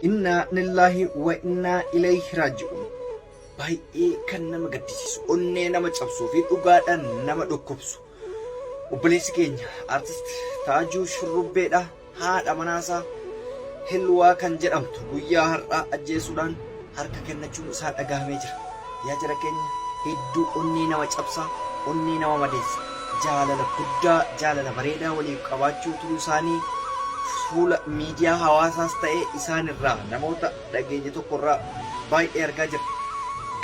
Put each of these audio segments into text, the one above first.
Innaa lillaahi wa innaa ilayhi raaji'uun. Baay'ee kan nama gaddisiisu, onnee nama cabsuu fi dhugaadhaan nama dhukkubsu. Obboleessi keenya artist Taajuu Shurrubbeedha. Haadha manaasaa Hilwaa kan jedhamtu guyyaa har'aa ajjeesuudhaan harka kennachuun isaa dhagahamee jira. Yaa jara keenya hedduu onnee nama cabsa, onnee nama madeessa. Jaalala guddaa, jaalala bareedaa waliif qabaachuu turuu isaanii fuula miidiyaa hawaasaas ta'ee isaan irraa namoota dhageenye tokko irraa baay'ee argaa jirra.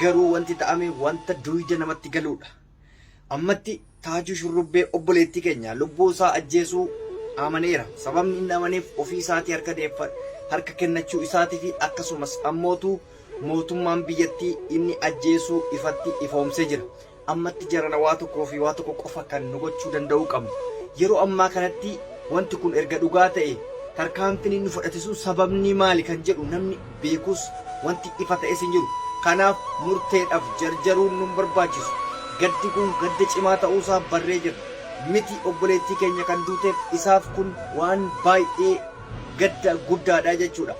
Garuu wanti ta'ame wanta duyda namatti galuudha. Ammatti Taajuu Shurrubbee obboleettii keenya lubbuu isaa ajjeesuu amaneera. Sababni inni amaneef ofii isaatii harka deeffa harka kennachuu isaatii fi akkasumas ammootu mootummaan biyyattii inni ajjeesuu ifatti ifoomsee jira. Ammatti jarana waa tokkoo fi waa tokko qofa kan nu gochuu danda'uu qabnu. Yeroo ammaa kanatti wanti kun erga dhugaa ta'e tarkaanfiin inni fudhate sun sababni maali kan jedhu namni beekus wanti ifa ta'es hin jiru. Kanaaf murteedhaaf jarjaruun nun barbaachisu. Gaddi kun gadda cimaa ta'uusaa barree jirra. Miti obboleettii keenya kan duuteef isaaf kun waan baay'ee gadda guddaadha jechuudha.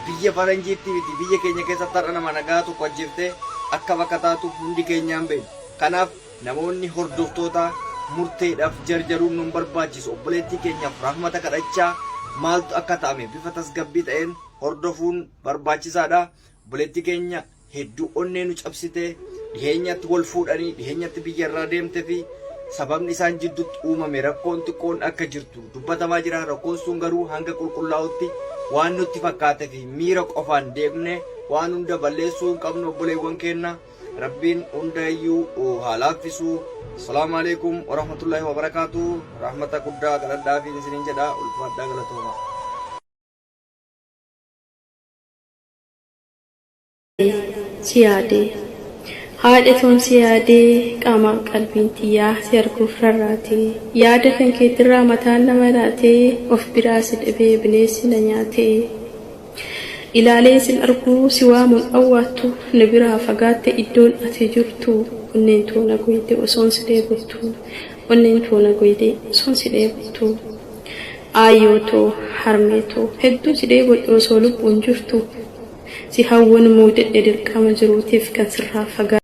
Biyya faranjiitti miti biyya keenya keessatti har'a nama nagaa tokko ajjeeftee akkam akka taatu hundi keenyaan beekna. Kanaaf namoonni hordoftoota murteedhaaf jarjaruun nun barbaachisu. Obboleettii keenyaaf rahmata kadhachaa maaltu akka ta'ame bifa tasgabbii ta'een hordofuun barbaachisaadha. Obboleettii keenya hedduu onnee nu cabsite dhiheenyatti wal fuudhanii dhiheenyatti biyya irraa deemte fi sababni isaan jidduutti uumame rakkoon xiqqoon akka jirtu dubbatamaa jira. Rakkoon sun garuu hanga qulqullaa'utti waan nutti fakkaate fi miira qofaan deemne waan hunda balleessuu hin qabnu obboleewwan keenya. Rabbiin hundayyuu haa laaffisu. Assalaamu alaikum warahmatullahi wabarakaatu. Rahmata guddaa kadhadhaa fi isiniin jedha ulfaadhaa galatooma. Si yaadee. Haadha toon si yaadee qaamaaf qalbiin tiyyaa si arguuf rarraatee. Yaada kan keetirraa mataan na maraatee of biraa si dhabee bineensi na nyaatee. Ilaalee sin arguu si waamuun awwaattu na biraa fagaatte iddoon ati jirtu onneen too na goyde osoon si dheebottu onneen too na goyde osoon si dheebottu. Aayyoo too harmee too hedduu si dheebodhe osoo lubbuun jirtu. Si hawwan muudadhe dirqama jiruutiif kan sirraa fagaadhe.